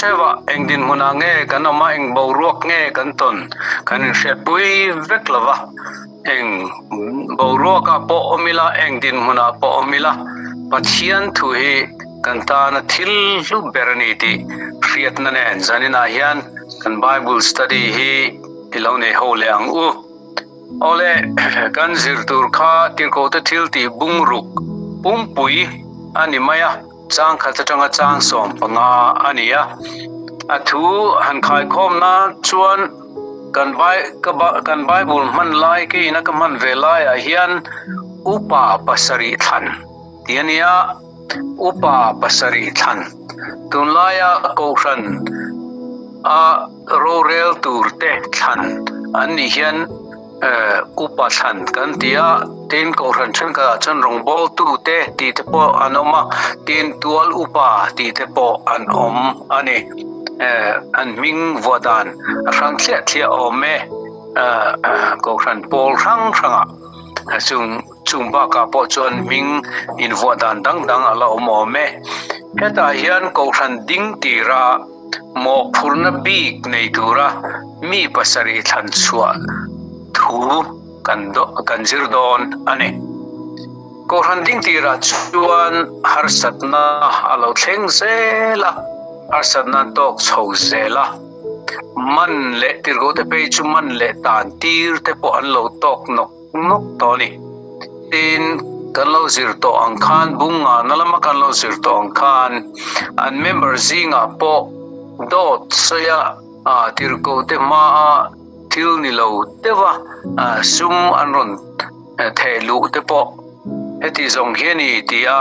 theuhah eng dinhmunah nge kan awm a, eng boruak nge kan tawn kan inhriatpui vek lo va. Eng boruakah pawh awm ila, eng dinhmunah pawh awm ila, Pathian thu hi kan tana thil hlu ber a ni tih hriatna nen zaninah hian kan Bible study hi i lo nei ho leh ang u. Awle, kan zir tur kha tirhkohte thil tih bungruk pumpui a ni mai a, chang khat atanga chang 15 a ni a. A thu han khaikhawm nan chuan kan kan Bible hman lai keiin a ka hman ve laiah hian upa pasarih thlan tih a ni a, upa pasarih thlan tunlaia kohhran a Rorel tur te thlan an nih hian upa thlan kan ti a, tin kohhran thenkhatah chuan rawngbawltu te tih te pawh an awm a, tin tual upa tih te pawh an awm a ni. An hming vuah dan a hrang thliah thliah a awm e, kohhran pawl hrang hrangah chung chung bakah pawh chuan hming invuah dan dang dang a la awm awm e. Hetah hian kohhran ding tira Mawhphurhna bik nei tura mi pasarih thlan chhuah thu kan kan zir dawn a ni. Kohhran ding tirah chuan harsatna a lo thleng zel a, harsatna an tawk chho zel a. Man leh tirhkohte phei chu man leh tan tir te pawh an lo tawk nawk nawk tawh a ni. Tin, kan lo zir tawh ang khan, bunga na lama kan lo zir tawh ang khan, an member zingah pawh dawt sawia tirhkohte hmaa thil ni lo deuha sum an rawn theh luh te pawh heti zawng hi a ni tia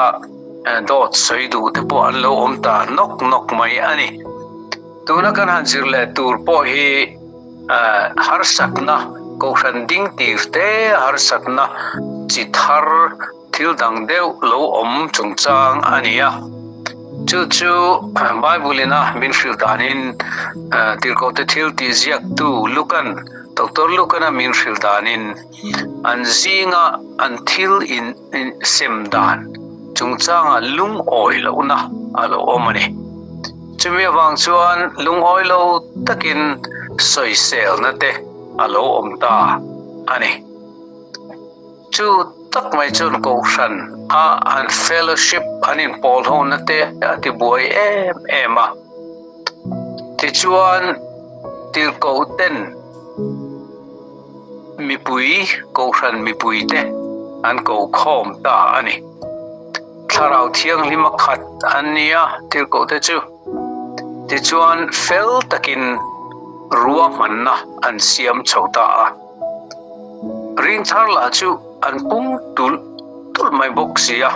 dawt sawi duh te pawh an lo awm ta nawk nawk mai a ni. Tuna kan han zir leh tur pawh hi harsatna, kohhran ding tir te harsatna chi thar thil dang deuh lo awm chungchang a ni a. Chu chu Bible ina min hrilh danin tirhkohte thil tih ziaktu Lukan, Doctor Lukana min hrilh danin an zinga an thil in sem dan chungchanga lungawi lohna a lo awm a ni. Chumi avang chuan lungawi lo takin sawiselna te a lo awm ta a ni. Chu tak mai chuan Kohhran a an fellowship an inpawl hona te a ti buai em em a. Tichuan tirhkoh ten mipui, Kohhran mipui te an ko khawm ta a ni. Thlarau Thianghlim a khat an ni a, tirhkohte chu. Tichuan, fel takin ruahmanna an siam chho ta a. Ringthar lah chu an pung tulh tulh mai bawk si a.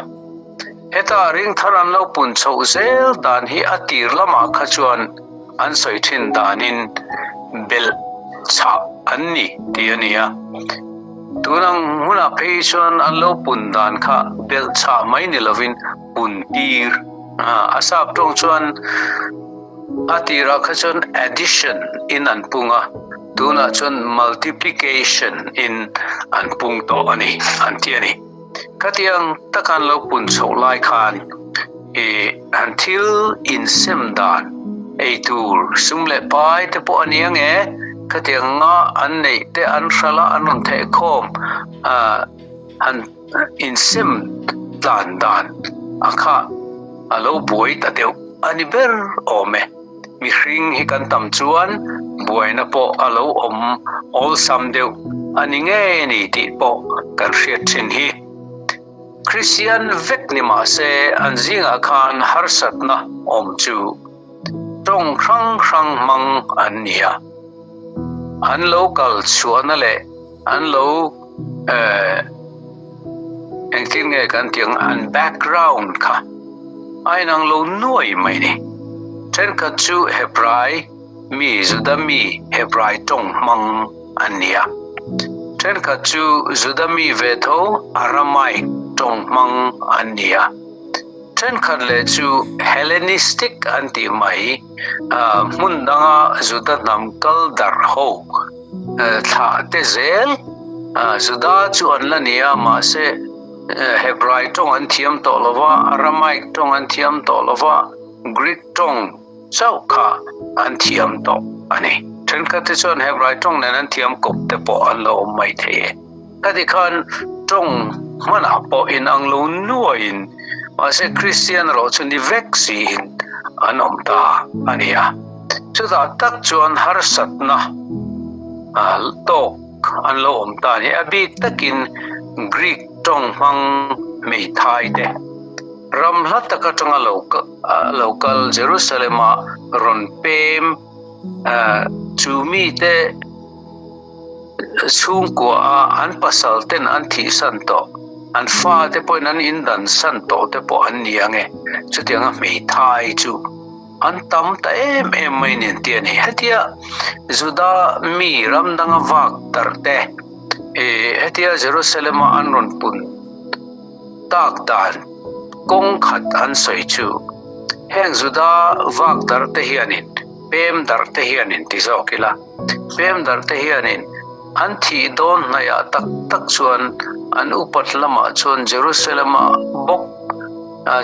Heta ringthar an lo pun chhoh zel dan hi a tir lamah kha chuan an sawi thin danin belh chhah an ni tih a ni a. Tun ang hmunah phei chuan an lo pun dan kha belh chhah mai ni lovin pun tir a sap tawng chuan a tirah kha chuan addition in an pung a, tunah chuan multiplication in an pung tawh a ni an ti a ni. Khatiang taka an lo pun chhoh lai khan i an thil insem dan ei tur sum leh pai te pawh a ni ang e, khatiang nga an neih te an hralh a an rawn theh khawm han insem tlan dan a kha a lo buai ta deuh a ni ber awm e. Mihring hi kan tam chuan buaina pawh a lo awm awlsam deuh a ni ngei a ni tih pawh kan hriat thin hi. Kristian vek ni mah se an zingah khan harsatna awm chu tawng hrang hrang hmang an ni a. An lo kal chhuahna leh an lo engtin nge kan tih ang an background kha a inang lo nuai mai ni. Thenkhat chu Hebrai mi Juda mi Hebrai tawng hmang an ni a, thenkhat chu Juda mi ve tho Aramaic tawng hmang an ni a, thenkhat leh chu Hellenistic an tih mai hmun danga Juda hnam kal darh ho Thlah te zel Juda chu an la ni a, mahse Hebrai tawng an thiam tawh lo va, Aramaic tawng an thiam tawh lo va, Greek tawng chauh kha an thiam tawh a ni. Thenkhat te chuan Hebrai tawng nen an thiam kawp te pawh an lo awm mai thei e. Khati khan tawng hmanah pawh inang lo nuaiin mahse Kristian erawh chu ni vek siin an awm ta a ni a. Chutah tak chuan harsatna tawk an lo awm ta a ni. A bik takin Greek tawng hmang hmeithai te ram hla tak atanga lo lo kal Jerusalem-a rawn pem chu mite chhungkua a an pasal ten an thihsan tawh, an fate pawhin an indansan tawh te pawh an ni ang e. Chutianga hmeithai chu an tam ta em em mai nen tih a ni. Hetia Juda mi ram danga vak darh te, hetia Jerusalem-a an rawn pun tak dan kawng khat an sawi chu, heng Juda vak darh te hianin pem darh te hianin ti zawk ila. Pem darh te hianin an thih dawn hnaihah tak tak chuan an upat lamah chuan Jerusalem-ah bawk,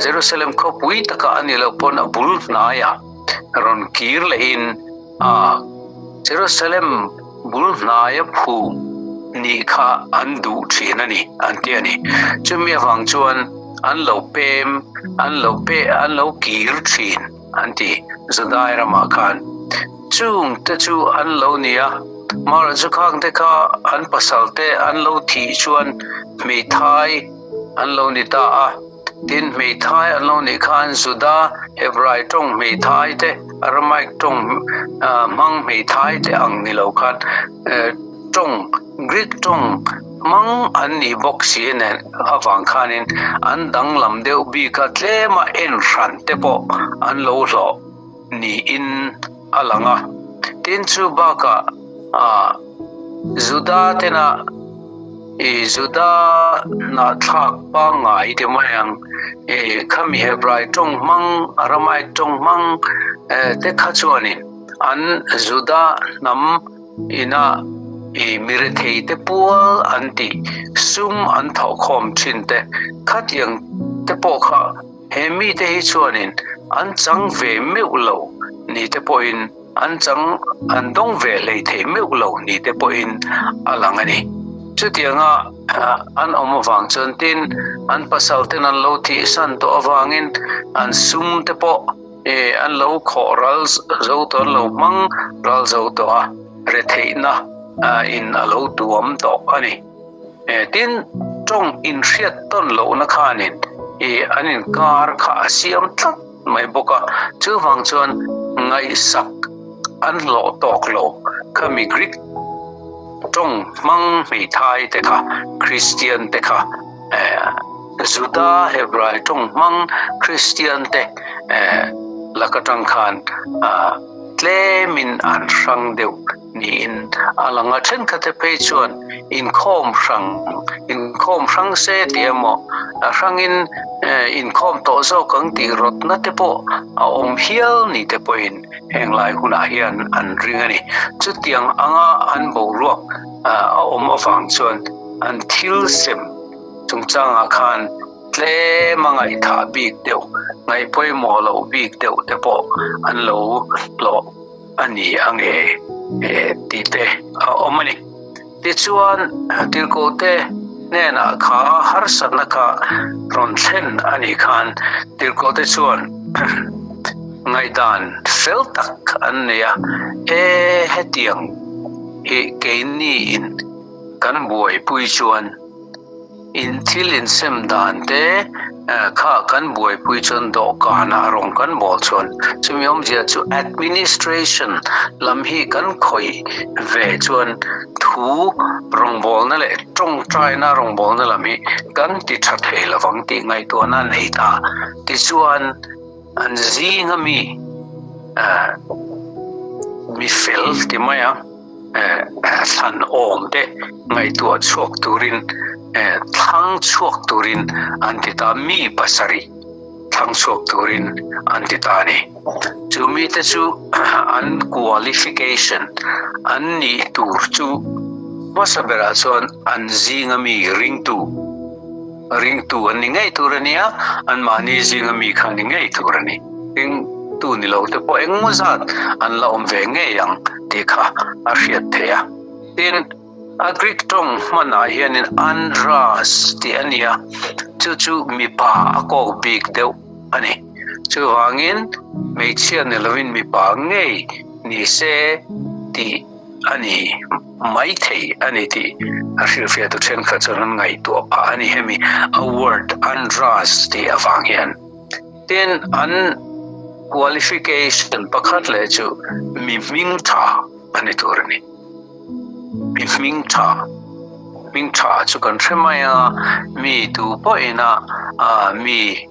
Jerusalem khawpui takah a ni loh pawn a bul hnaiah rawn kir lehin a Jerusalem bul hnaia phum nih kha an duh thin a ni an ti a ni. Chumi avang chuan an lo pem, an lo pe, an lo kir thin. an ti. Judai ramah khan chung te chu an lo ni a, Mara chu khang te kha an pasal te an lo thih chuan hmeithai an lo ni ta a. Tin, hmeithai an lo nih khan Juda Hebrai tawng hmeithai te, Aramaic tawng hmang hmeithai te ang ni lo khan tawng Greek tawng Hmang an nih bawk si nen avang khanin an danglam deuh bik a, tlema en hran te pawh an lo hlawh niin a lang a. Tin, chu bakah Juda tena i Juda hnahthlak pangngai ti mai ang, i khami Hebrai tawng hmang, Aramaic tawng hmang te kha chuanin an Juda hnam Ina i mirethei te pual an tih sum an thawhkhawm thin te khatiang te pawh kha he mite hi chuanin an chang ve meuh lo ni te pawhin an chang an dawng ve hlei thei meuh lo ni te pawhin a lang a ni. Chutianga an awm avang chuan tin an pasal ten an lo thihsan tawh avangin an sum te pawh E, an lo khawh ral zo tawh, an lo hmang ral zo tawh a, retheihna in a lo tuam tawh a ni. E, tin, tawng inhriat tawn lohna khanin e, an inkar kha a siam tlat mai bawk a, chuvang chuan ngaihsak an hlawh tawk lo khami Greek tawng hmang hmeithai te kha, Kristian te kha, Juda Hebrai tawng hmang Kristian te lak atang khan tlemin an hrang deuh niin a lang a. Thenkhat te phei chuan inkhawm hrang, inkhawm hrang se tih emaw a hrangin inkhawm tawh zawk ang tih rawtna te pawh a awm hial ni te pawhin heng lai hunah hian an ring a ni. Chutiang anga an boruak a awm avang chuan an thil sem chungchangah khan tlem a ngaihthah bik deuh, ngaih pawimawh loh bik deuh te pawh an lo hlawh a ni ange tih te a awm a ni. Tichuan, tirhkohte hnenah kha harsatna kha rawn thlen a nih khan tirhkohte chuan ngaihdan fel tak an nei a, E hetiang hi keini in kan buaipui chuan in thil insem dan te kha kan buaipui chuan dawhkanah rawng kan bawl chuan chumi awmzia chu administration lam hi kan khawih ve chuan thu rawngbawlna leh tawngtaina rawngbawlna lam hi kan ti tha thei lovang tih ngaihtuahna a nei ta. Tichuan an zinga mi mi fel ti mai a. Thlan awm te ngaihtuah chhuak turin thlang chhuak turin an ti ta, mi pasarih thlang chhuak turin an ti ta a ni. Chu mite chu an qualification an nih tur chu hmasa berah chuan an zinga mi ringtu ringtu an ni ngei tur a ni a, anmahni zinga mi kha ni ngei tur a ni. tu ni lo te pawh engmaw zat an la awm ve ngei ang tih kha a hriat theih a. Tin, a Greek tawng hmanah hianin andras tih a ni a, chu chu mipa a kawk bik deuh a ni. Chuvangin hmeichhia ni lovin mipa ngei ni se tih a ni maithei a ni tih a hrilhfiahtu thenkhat chuan an ngaihtuah phah a ni hemi a word andras tih avang hian. Tin, an qualification pakhat leh chu mi hming tha a ni tur a ni. Mi hming tha, hming tha chu kan hre mai a, mi tu pawhin a mi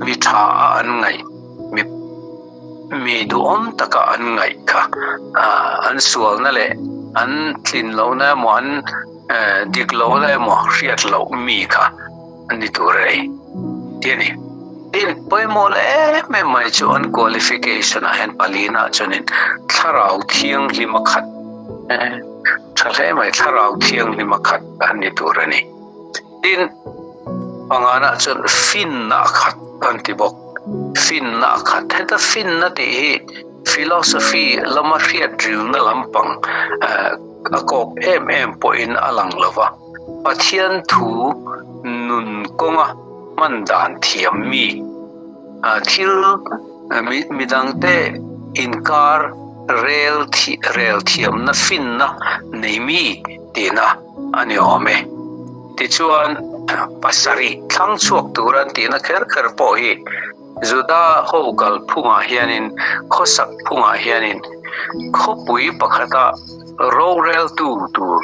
mi tha a an ngaih, mi mi duhawm taka an ngaih kha an sualna leh an tlin lohna emaw an dik lohna emaw hriat loh mi kha a ni tur a ni tih a ni. Tin, pawimawh leh em em mai chu an qualification ah hian palina chuanin thlarau thianghlim a khat tha hle mai, thlarau thianghlim a khat an ni tur a ni. Tin, pangana chuan finna a khat an ti bawk, finna a khat. Heta finna tih hi philosophy lama hriat rilna lampang a kawk em em pawhin a lang lo va. Pathian thu nun kawnga hman dan thiam mi, thil midangte inkar rel rel thiamna finna nei mi tihna a ni awm e. Tichuan, pasarih thlang chhuak tur an tihna kher kher pawh hi Juda ho kal phungah hianin khawsak phungah hianin khawpui pakhata roreltu tur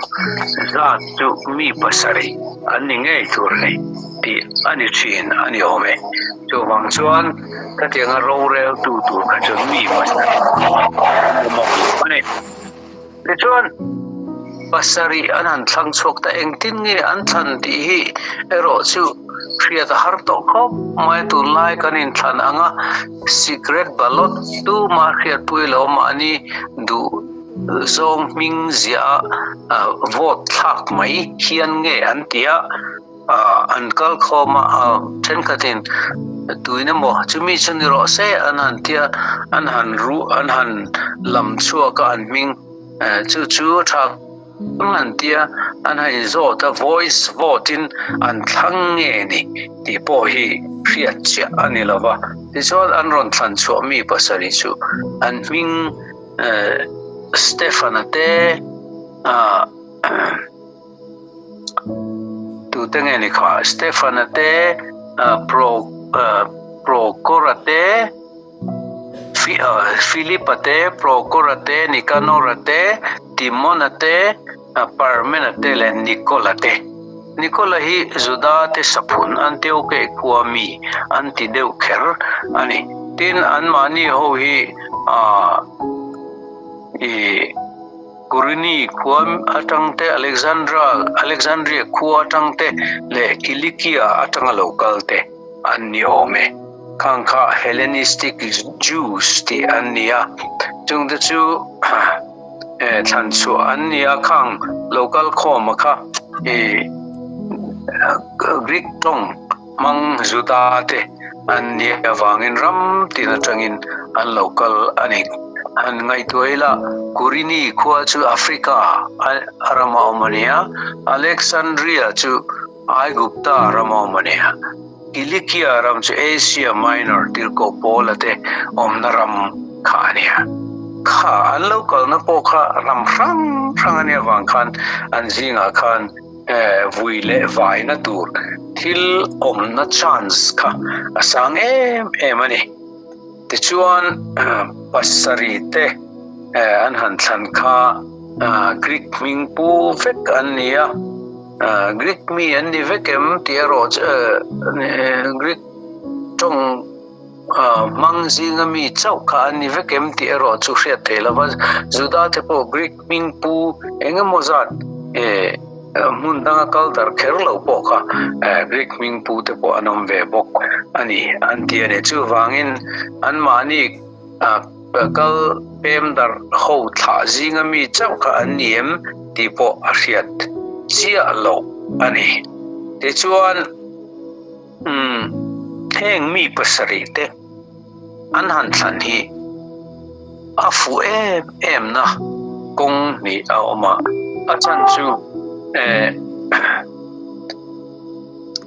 zat chu mi pasarih an ni ngei tur a ni tih a ni thin a ni awm e. Chuvang chuan khatianga roreltu tur kha chu mi pasarih an ni mawk a ni. Tichuan pasarih an han thlang chhuak ta engtin nge an thlan tih hi erawh chu hriat a har tawh khawp mai a, tunlai kan inthlan ang a secret ballot tuma hriatpui lo mahni duh zawng hming ziah a vote thlak mai hian nge an ti a. An kal khawm a, thenkhatin tuin emaw chumi chu ni rawh se an han tia, an han ruh, an han lam chhuak a an hming chu chu tha ang an tia, an han inzawt a, voice vote in an thlang nge ni tih pawh hi hriat chiah a ni lo va. Tichuan an rawn thlan chhuah mi pasarih chu an hming Stefan-a te, Tute nge ni kha? Stefana te, Pro Prokora te, Philipa te, Prokora te, Nikanora te, Timona te, Parmena te leh Nikola te. Nikola hi Juda te saphun Antioke khua mi an ti deuh kher a ni. Tin, anmahni ho hi i. Kurini khua atang te, Alexandra, Alexandria khua atang te leh Kilikia atanga lo kal te an ni awm e. Khang kha Hellenistic Jews tih an ni a, chungte chu thlan chhuah an ni a, khang lo kal khawm a kha Greek tawng hmang Juda te an nih avangin ram tin atangin an lo kal a ni. Han ngaihtuah ila, Kurini khua chu Africa a rama awm a ni a, Alexandria chu Aigupta rama awm a ni a, Kilikia ram chu Asia Minor tirhkoh Paula te awmna ram kha a ni a. Kha an lo kalna pawh kha ram hrang hrang a nih avang khan an zingah khan Vui leh vaina tur thil awmna chance kha a sang em em a ni. Tichuan pasarih te an han thlan kha Greek hming pu vek an ni a, Greek mi an ni vek em tih erawh chu Greek tawng Hmang zinga mi chauh kha an ni vek em tih erawh chu hriat theih lo va, Juda te pawh Greek hming pu eng emaw zat hmun danga kal darh kher lo pawh kha Greek hming pu te pawh an awm ve bawk a ni an ti a ni. Chuvangin anmahni kal pem darh ho thlah zinga mi chauh kha an ni em tih pawh a hriat chiah loh a ni. Tichuan. Umm, heng mi pasarih te an han thlan hi a fuh em em na kawng hnih a awm a, a chhan chu eh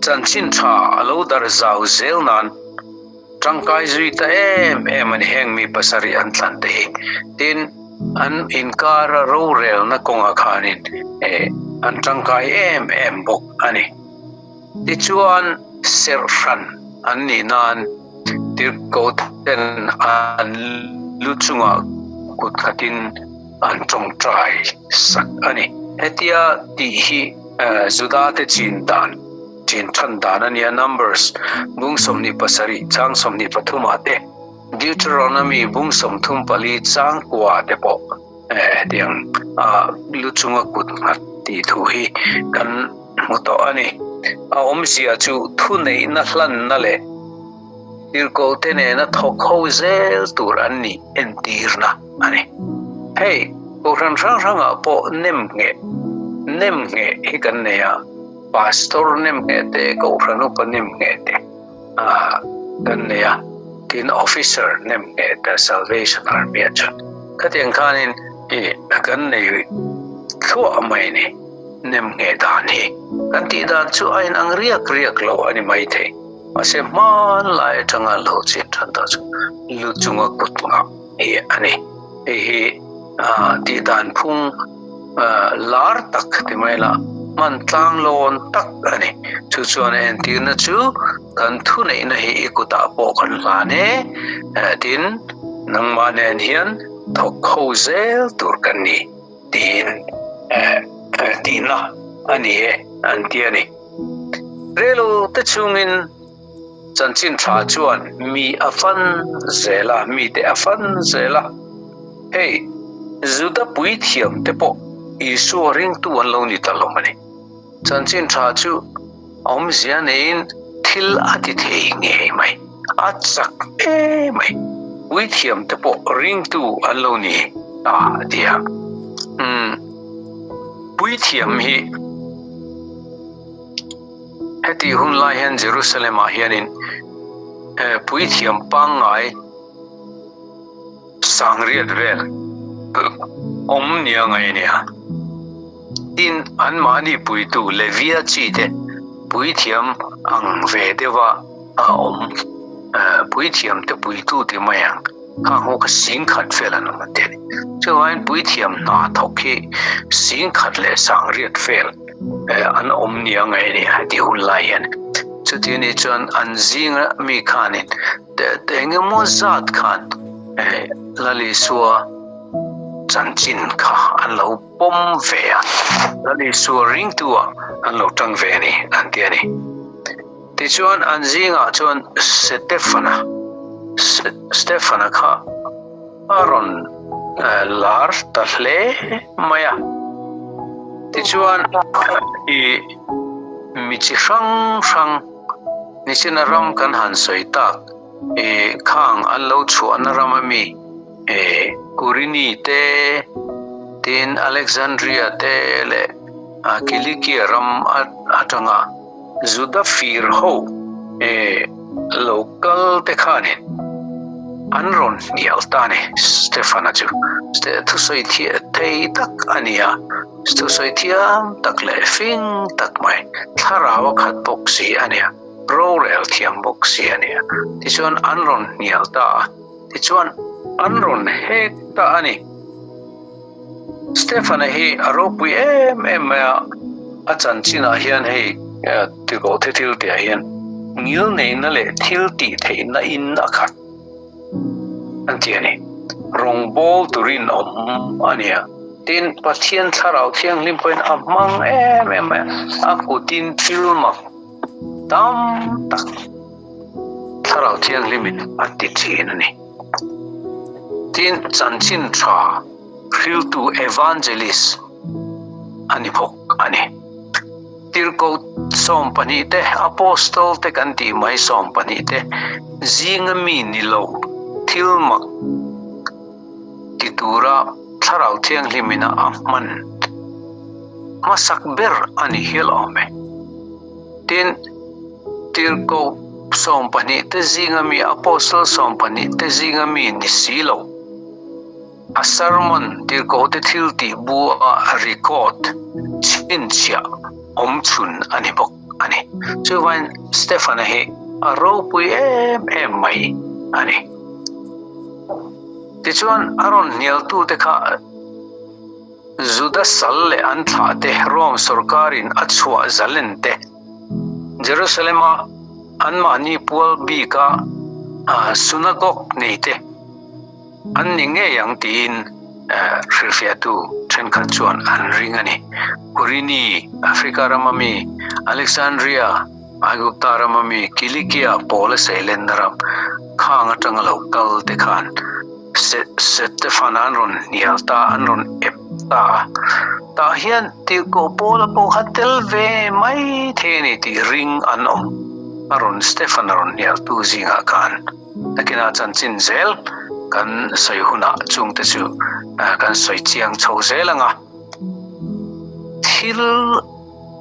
chanchin tha a lo darh zau zel nan tangkai zui ta em em a ni heng mi pasarih an thlan te hi. Tin, an inkara rorelna kawngah khanin eh an tangkai em em bawk a ni. Tichuan, serh hran an nih nan tirhkoh ten an lu chungah kut khatin an tawngtai sak a ni. Hetia tih hi Juda te chin dan, chin than dan a nia, Numbers bung 27 chang 23 ah te, Deuteronomy bung 34 chang kua te pawh hetiang lu chunga kut nghat tih thu hi kan hmu tawh a ni. A awmzia chu thuneihna hlanna leh tirhkohte nena thawk ho zel tur an nih entirna a ni. Hei, kohhran hrang hrangah pawh nem ngheh, nem ngheh hi kan nei a, pastor nem ngheh te, kohhran upa nem ngheh te kan nei a, tin officer nem ngheh te Salvation Army ah chuan khatiang khanin kan nei thluah mai a ni. Nem ngheh dan hi kan tih dan chu a inang riak riak lo a ni maithei. Mahse hmanlai atanga lo chin than ta chu lu chunga kut ngah hi a ni. Hei hi tih dan phung lar tak ti mai la hman tlang lawn tak a ni. Chu chuan a entirna chu kan thuneihna hi i kutah pawh kan hlan e, tin nangmah nen hian thawk ho zel tur kan ni. Tiin tihna a ni e an ti a ni. Relo te chungin chanchin tha chuan mi a fan zel a, mite a fan zel a. Hei, Juda puithiam te pawh Isua ringtu an lo ni ta hlawm a ni. Chanchin tha chu awmzia neiin thil a ti thei ngei mai, a chak e mai. Puithiam te pawh ringtu an lo ni ta a ti a. Umm, puithiam hi hetih hun lai hian Jerusalem ah hianin puithiam pangngai Sangriat vel awm nia ngaih a nia. Tin, anmahni puitu Levia chi te puithiam ang ve deuha a awm, puithiam te puitu ti mai ang, khang ho kha singkhat vel an awm an ti a ni. Chuvangin puithiam hna thawk hi singkhat leh sangriat vel an awm nia ngaih a nia heti hun lai hian. Chuti anih chuan an zinga mi khanin Eng emaw zat khan Lal Isua chanchin kha an lo pawm ve a, Lal Isua ringtu ah an lo tang ve a ni an ti a ni. Tichuan an zingah chuan Setefana, Stefana kha a rawn lar ta hle mai a. Tichuan i mi chi hrang hrang Nichina ram kan han sawi tak e khang an lo chhuahna ram a mi e Kurini te, tin Alexandria te leh Kilikia ram atanga Juda fir ho e lo kal te khanin an rawn hnial ta a ni Stefana chu. Thusawi thei tak a ni a. Thusawi thiam tak leh fing tak mai, thlarau a khat bawk si a nia, rorel thiam bawk si a nia. Tichuan an rawn hnial ta a, tichuan an rawn hek ta a ni. Stefan-a hi a ropui em em mai a, a chanchinah hian hei tikoh the thil tihah hian ngilneihna leh thil tih theihna in a khat an ti a ni. Rawngbawl turin awm a nia. Tin, Pathian Thlarau Thianghlim pawhin a hmang em em mai a, a kutin thil mak tam tak Thlarau Thianghlimin a ti thin a ni. Tin, chanchin tha hriltu evangelist a ni bawk a ni. Tirhkoh 12 te, Apostle te kan tih mai 12 te zinga mi ni lo thil mak ti tura Thlarau Thianghlimina a hman hmasak ber a ni hial awm e. Tin, Tirhkoh. Sawmpahnihte zinga mi Apostle sawmpahnihte zinga mi ni si lo. A sermon tirhkohte thil tih bu a record chhinchhiah awm chhun a ni bawk a ni. Chuvangin Stefana hi a ropui em em mai a ni. Tichuan a rawn hnialtute kha Juda sal leh an thlahte Rome sawrkarin a chhuah zalen te, Jerusalem-a anmahni pual bika synagogue neite an ni ngei ang tiin hrilhfiahtu thenkhat chuan an ring a ni. Kurini, Africa rama mi, Alexandria, Aigupta rama mi, Kilikia pawla seilenna ram khang atanga lo kal te khan Setefan an rawn hnial ta, an rawn ep ta a. Tah hian tirhkoh Paula pawh kha tel ve mai thei a ni tih ring an awm. A rawn Stefan a rawn hnialtu zingah khan nakinah chanchin zel kan sawi hunah chungte chu kan sawi chiang chho zel ang a. Thil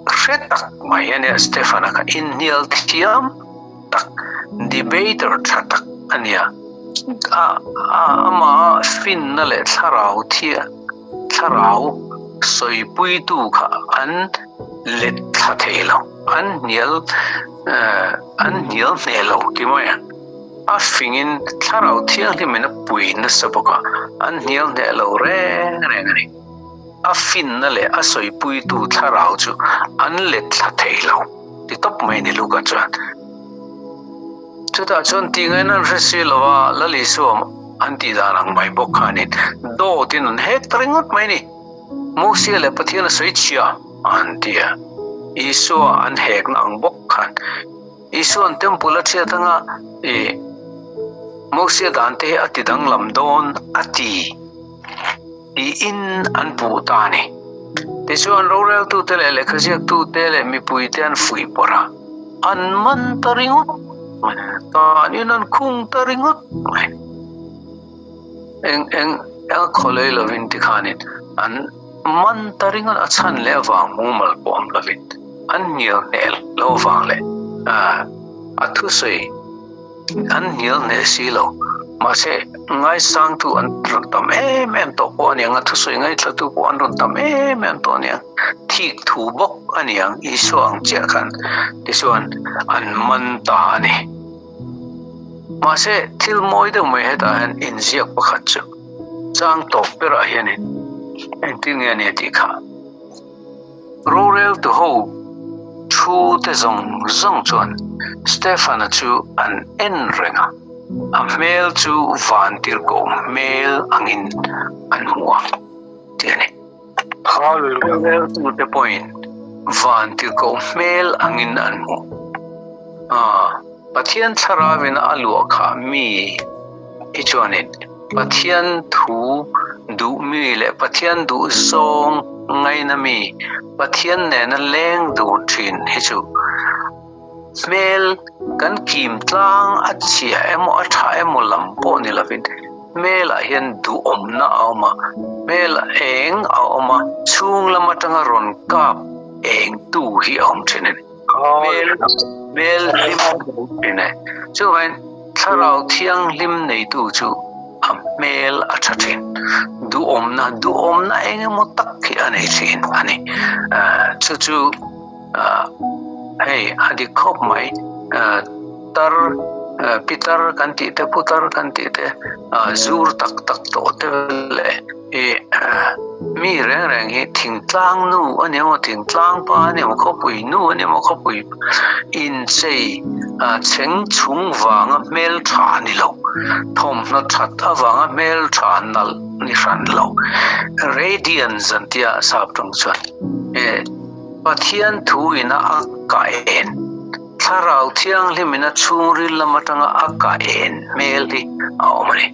hre tak mai a nia Stefan-a kha inhnial thiam tak, debater tha tak a nia. A amah finna leh thlarau thia thlarau sawipuitu kha an let thla thei lo, an hnial an hnial hneh lo ti mai a. A fingin thlarau thianghlimin a pui nasa bawk a, an hnial hneh lo reng reng a ni. A finna leh a sawipuitu thlarau chu an let thla thei lo ti tawp mai ni Luka chuan. Chutah chuan tingain an hre si lo a, Lal Isua an tih dan ang mai bawk khanin dawtin an hek ta ringawt mai ni. Mosia leh Pathian a sawi chhia an ti a, Isua an hekna ang bawk khan Isua'n temple a chhiat anga i Mosia dan te hi a ti danglam dawn a ti. Tiin an puh ta a ni. Tichuan, roreltute leh lehkhaziaktute leh mipuite an fuih pawrh a, an man ta ringawt mai, tanin an khung ta ringawt mai. Eng eng eng a khawlei lovin tikhanin an man ta ringawt a chhan leh avang mumal pawh awm lovin an hnial hneh lo avang leh a thusawi An hnial hneh si lo. Mahse, ngaisangtu an rawn tam em em tawh pawh a niang a, thusawi ngaithlatu pawh an rawn tam em em tawh a niang. Thik thu bawk a niang, Isua ang chiah khan tichuan an man ta a ni. Mahse, thil mawi deuh mai hetah hian inziak pakhat chu chang tawp berah hianin engtin nge a nia tih kha. Roreltu ho thu te zawng zawng chuan Stefana chu an en reng a, a hmel chu vantirhkoh hmel angin an hmu a, tih a ni. Roreltu te pawhin vantirhkoh hmel angin an hmu a, Pathian thlarauin a luah khah mi hi chuanin Pathian thu duh mi leh Pathian duh zawng ngaina mi, Pathian nena leng dun thin hi chu hmel kan kim tlang a chhia emaw a tha emaw lam pawh ni lovin hmelah hian duhawmna a awm a, hmel eng a awm a, chhung lam atanga rawn kap eng tu hi a awm thin a ni. Hmel hmel hlim thin e. Chuvangin thlarau thianghlim neitu chu a hmel a tha thin. Duhawmna duhawmna eng emaw tak hi a nei thin a ni. Chu chu hei a dik khawp mai. Tar pitar kan tih te putar kan tih te zur tak tak tawh te leh I mi reng reng hi thingtlang nu a ni emaw thingtlang pa a ni emaw khawpui nu a ni emaw khawpui inchei chheng chhung vanga hmel tha ni lo thawmhnaw that avanga hmel tha nalh ni hran lo radiance an tia sap tawng chuan e Pathian thu ina a kah en thlarau thianghlim ina chhungril lam atanga a kah en hmel hi a awm a ni.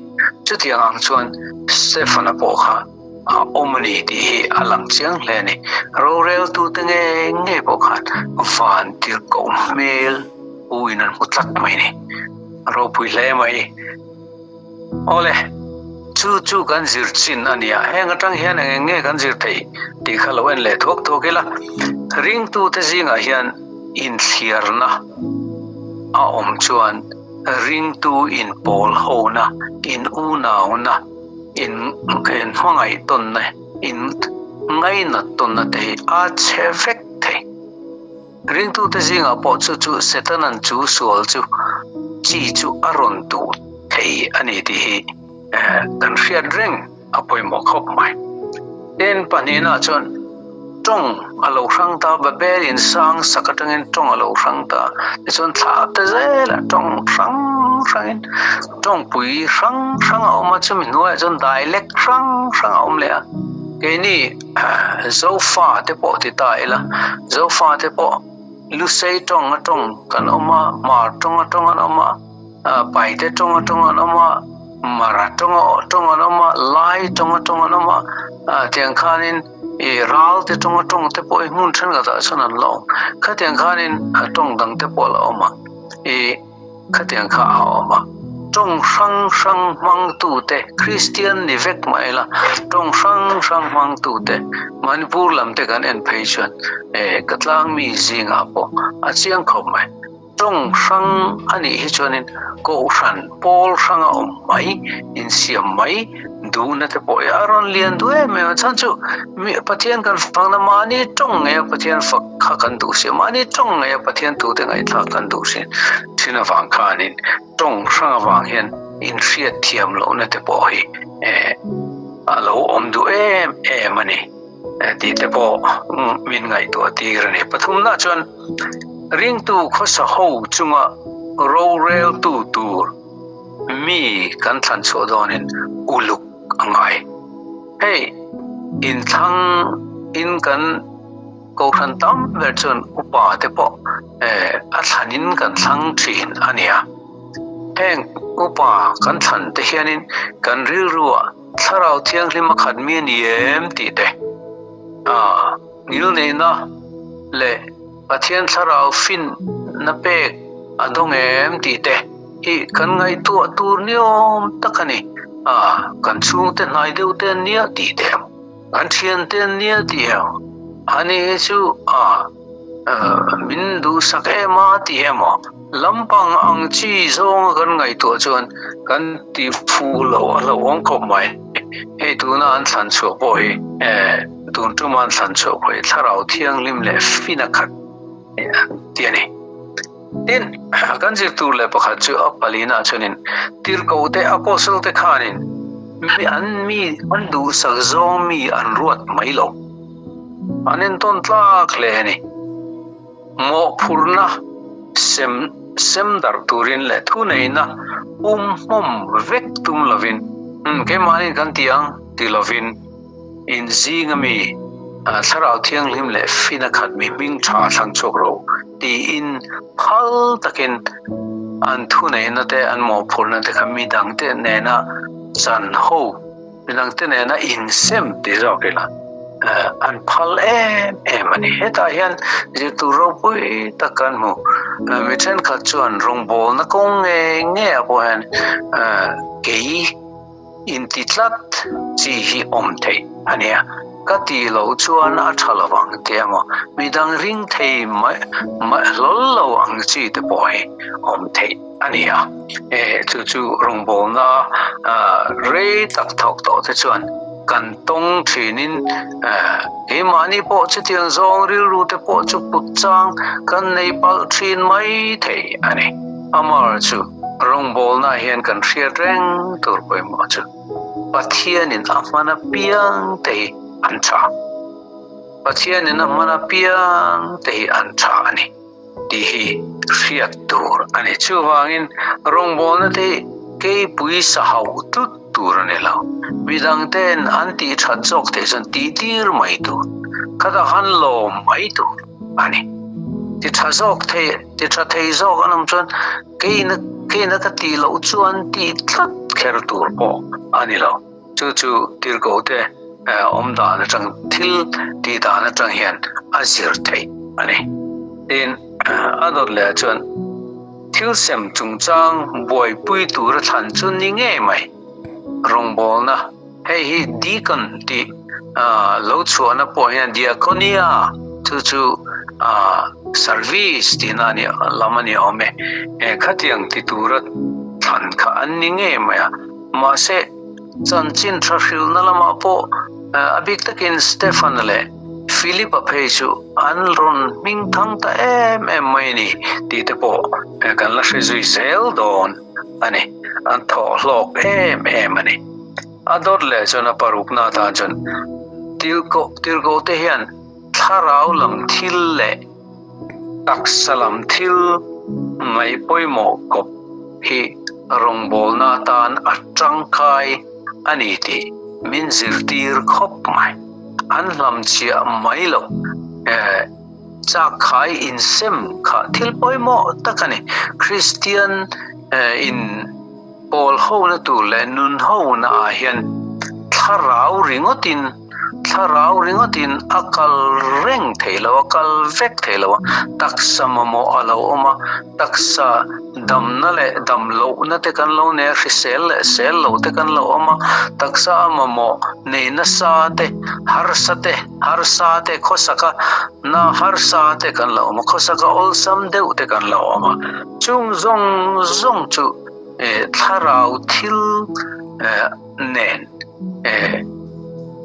Chutiang ang chuan Stefana pawh kha a awm a ni tih hi a lang chiang hle a ni. Roreltute ngei ngei pawh khan van tirhkoh hmel uin an hmu tlat mai a ni. A ropui hle mai. Awle, chu chu kan zir chin a nia. Heng atang hian eng eng nge kan zir theih tih kha lo en leh thuak thuak ila. Ringtute zingah hian inthliarna. a awm chuan ringtu inpawl hona, in unauna, in hmangaih tawnna, in ngainat tawnna te hi a chhe vek thei. Ringtute zingah pawh chu chu Setanan chu sual chu chi chu a rawn duh thei a ni tih hi kan hriat reng a pawimawh khawp mai. Tin, pahnihna chuan tawng a lo hrang ta, Babel in sang sak atangin tawng a lo hrang ta, tichuan thla te zelah tawng hrang hrangin tawngpui hrang hrang a awm a, chumi hnuaiah chuan dialect hrang hrang a awm leh a, keini Zofa te pawh ti ta ila, Zofa te pawh Lusei tawng a tawng kan awm a, Hmar tawng a tawng an awm a, Paite tawng a tawng an awm a, Mara tawng a tawng an awm a, Lai tawng a tawng an awm a, tiang khanin i Ralte tawng a tawng te pawh hi hmun thenkhatah chuan an la awm. Khatiang khanin tawng dang te pawh a la awm a, i Khatiang kha a awm a, tawng hrang hrang hmangtute, Kristian ni vek mah ila, tawng hrang hrang hmangtute, Manipur lam te kan en phei chuan eh ka tlang mi zingah pawh a chiang khawp mai. Tawng hrang a nih hi chuanin kohhran pawl hranga awm mai, insiam mai duhna te pawh hi a rawn lian duh em em a, chhan chu Pathian kan fakna mahni tawng ngei a Pathian fak kha kan duh si a, mahni tawng ngei a Pathian tute ngaihthlak kan duh si thin avang khanin tawng hrang avang hian inhriat thiam lohna te pawh hi a lo awm duh em em a ni tih te pawh min ngaihtuah tir a ni. Pathumna chuan ringtu khawsa ho chunga roreltu tur mi kan thlan chhuah dawnin uluk a ngai. Hei inthlang in kan kohhran tam ber chuan upa te pawh a thlanin kan thlang thin a nia. Heng upa kan thlan te hianin kan rilruah thlarau thianghlim a khat mi a ni em tih te, ngilneihna leh Pathian thlarau finna pek a dawng em tih te hi kan ngaihtuah tur niawm tak a ni. A, kan chhungte hnai deuh te an nia tih te emaw, kan thiante an nia tih emaw, ani hi chu a, min duhsak em a tih emaw, lampang ang chi zawnga kan ngaihtuah chuan kan ti fuh loh a hlauhawm khawp mai. Hei tuna an thlan chhuah pawh hi tun tuma an thlan chhuah pawh hi thlarau thianghlim leh fina khat tih a ni. Tin, kan zir tur leh pakhat chu a palina chuanin tirhkoh te apostle te khanin mi an mi an duhsak zawng mi an ruat mai lo. An entawn tlak hle a ni. Mawhphurhna sem sem darh turin leh thuneihna pum hmawm vek tum lovin, keimahni kan ti ang ti lovin inzing ami Thlarau Thianghlim leh fina khat mi hming tha thlang chhuak ro tiin phal takin an thuneihna te an mawhphurhna te kha midangte nena chan ho Midangte nena insem ti zawk ila an phal em em a ni. Hetah hian zirtur ropui tak kan hmu. Mi thenkhat chuan rawngbawlna kawng nge nge ah pawh hian kei inti tlat chi hi awm theih a nia. Ka tih loh chuan a tha lo ang tih emaw midang ring thei mai hlawl lo ang chi te pawh hi awm theih. a ni a, chu chu rawngbawlna rei tak thawk tawh te chuan kan tawng thinin keimahni pawh chutiang zawng rilru te pawh chu put chang kan nei palh thin mai thei a ni. Amar chu rawngbawlna hian kan hriat reng tur pawimawh chu Pathianin a hman apiang te hi an tha. Pathianin a hman apiang te hi an tha a ni. tih hi hriat tur a ni. Chuvangin rawngbawlna te hi keipui sa hauh tlut tur a ni lo. Midang ten an tih that zawk theih chuan tih tir mai tur, khatah khan lawm mai tur a ni. Ti tha zawk thei, ti tha thei zawk an awm chuan keina keina ka tih loh chuan tih tlat kher tur pawh a ni lo. Chu chu tirhkoh te awm dan atang thil tih dan atang hian a zir theih a ni. Tin, a dawt leh chuan thil sem chungchang buaipui tura thlan chu ni ngei mai. Rawngbawlna, hei hi deacon tih lo chhuahna pawh hian diakonia Chu chu service tihna a ni lam a ni awm e. Khatiang ti tura thlan kha an ni ngei mai a. Mahse, chanchin tha hrilhna lamah pawh a bik takin Stefan leh Philip-a phei chu an rawn hming thang ta em em mai a ni tih te pawh kan la hre zui zel dawn a ni. An thawh hlawk em em a ni. A dawt leh chuan a parukna atan chuan tirhkoh tirhkoh te hian thlarau lam thil leh taksa lam thil ngaih pawimawh kawp hi rawngbawlna atan a tangkai a ni tih min zirtir khawp mai. An hlamchhiah mai lo. Chakkhai insem kha thil pawimawh tak a ni. Kristian in Pawl hona tur leh nun hona ah hian thlarau ringawtin thlarau ringawtin a kal reng thei lo a, kal vek thei lo a, taksa mamawh a lo awm a, taksa damna leh dam lohna te kan lo nei a, hrisel leh sel lo te kan lo awm a, taksa a mamawh nei nasa te, harsa te, harsa te, khawsaka na harsa te kan lo awm a, khawsaka awlsam deuh te kan lo awm a, chung zawng zawng chu thlarau thil nen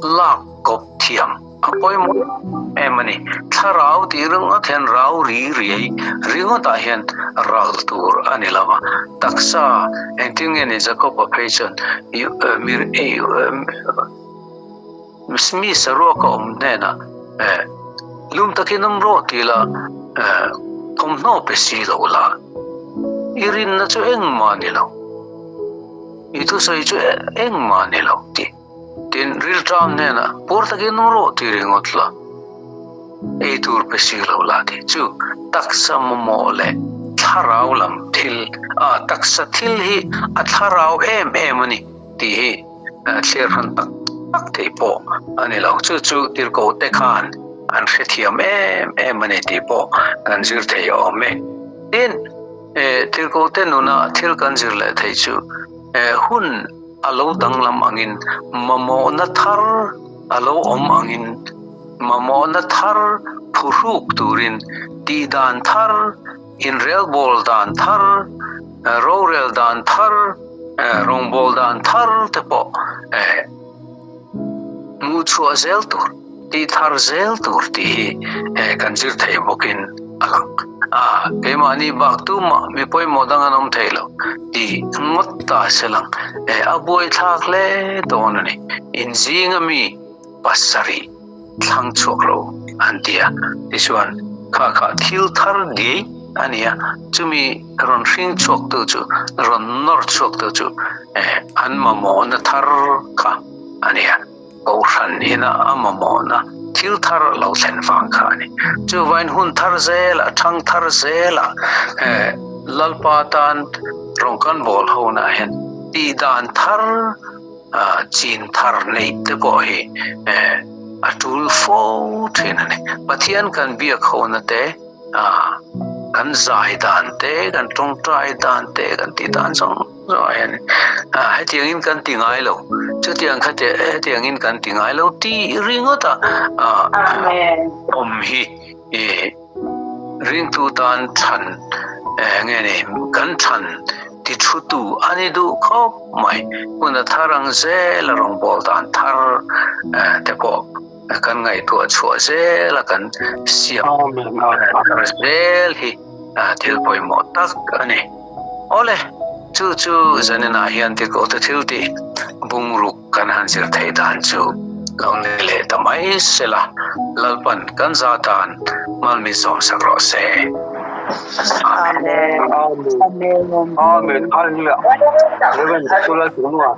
lak kawp thiam a pawimawh em a ni. Thlarau tih ringawt hian rau ri riai ringawtah hian ral tur a ni lo va. Taksa engtin nge ni Jakob-a phei chuan mi saruak a awm hnenah lum takin awm rawh tih la thawmhnaw pe si lo la, i rinna chu engmah a ni lo, i thusawi chu engmah a ni lo tih. Tin, rilṭam hnenah puar takin awm rawh tih ringawt la, ei tur pe si lo la tih chu taksa mamawh leh thlarau lam thil, taksa thil hi a thlarau em em a ni tih hi. Thlir hran tak tak theih pawh a ni lo. Chu chu tirhkoh te khan an hrethiam em em a ni tih pawh kan zir thei awm e. Tin, tirhkoh te nuna thil kan zir leh theih chu hun a lo danglam angin mamawhna thar a lo awm angin mamawhna thar phuhruk turin tihdan thar Inrelbawl dan thar, rorel dan thar, rawngbâwl dan thar te pawh hmuh chhuah zel tur, tih thar zel tur tih hi kan zir thei bawkin a lang. A, keimahni bak tumah mi pawimawh dang an awm thei lo tih ngawt ta se lang, a buaithlak hle dawn a ni. Inzinga mi pasarih thlang chhuak lo an ti a, tichuan kha kha thil thar diai a ni a, chumi rawn hring chhuak tu chu rawn nawr chhuak tu chu an mamawhna thar kha a ni a, Kohhran ina a mamawhna thil thar lo thlen vang kha a ni. Chuvain hun thar zela, thang thar zela Lalpa tan rawng kan bawl ho na hian tihdan thar chin thar neih te pawh hi a tul fo thin a ni. Pathian kan biak hona te, kan zai dan te, kan tawngtai dan te, kan tih dan zawng zawng ah hian hetiangin kan ti ngai lo, chutiang kha te hetiangin kan ti ngai lo tih ringawt a awm hi Ringtu tan chhan nge ni kan chhan ti thu tu a ni duh khawp mai. Hun a thar ang zel a rawngbâwl dan thar te pawh kan ngaihtuah chhuah zel a kan siam thar zel hi thil pawimawh tak a ni. Awle, chu chu zaninah hian tikohte thil tih bungruk Kan han zir theih dan chu lo ni leh ta mai sela, Lalpan kan za tan malmi zawmsak rawh se. Amen. Amen. Amen. Hallelujah. Reverend Sulal Tunua.